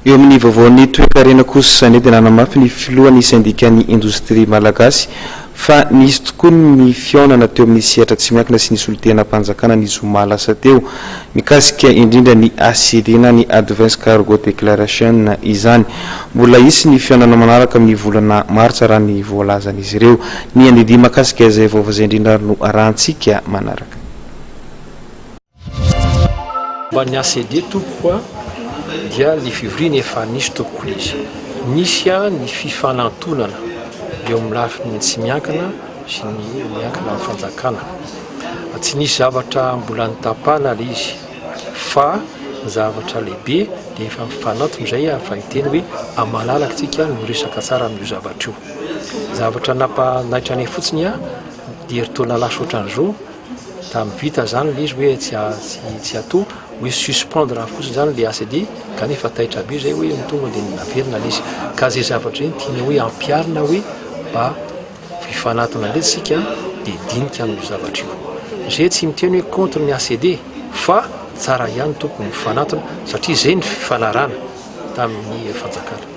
Eo amin'ny vaovaon'ny toekarena kosa dia nanamafy ny filohan'ny sendikan'ny indostria malagasy fa nisy tokoa ny fihaonana teo amin'ny sehatra tsy miankina sy ny solontenam-panjakana ny zoma lasa teo mikasika indrindra ny ACD na ny Advance Cargo Declaration izany. Mbola hisy ny fihaonana manaraka amin'ny volana martsa raha ny voalazan'izy ireo. Ny andinindiny mahakasika izay vaovao izay indrindra ary no arahantsika manaraka. Momba ny ACD tompoko a, dia ny fivoriana efa nisy tompoko le izy. Nisy ny fifanantonana eo amin'ny lafiny tsy miankina sy ny miankina amin'ny fanjakana. Tsy nisy zavatra mbola notapahana le izy fa ny zavatra lehibe dia efa mifanantona izay ary efa hiteny hoe malalaka tsika no hiresaka tsara amin'io zavatra io. Zavatra nampanaitra anay fotsiny dia herintaona lasa ohatran'izao Tamin'ny vita zany le izy hoe tsy tsy ato hoe suspendre fotsiny zany le ACD kanefa taitra be zay hoe ny tonga de naverina le izy ka zay zavatra zay no tiana hoe ampiharina hoe mba hifanatona indray tsika de dinika amin'io zavatra io. Zay tsy miteny hoe contre ny ACD fa tsara ihany tompoko ny mifanatona satria zay ny fifanarahana tamin'ny fanjakana.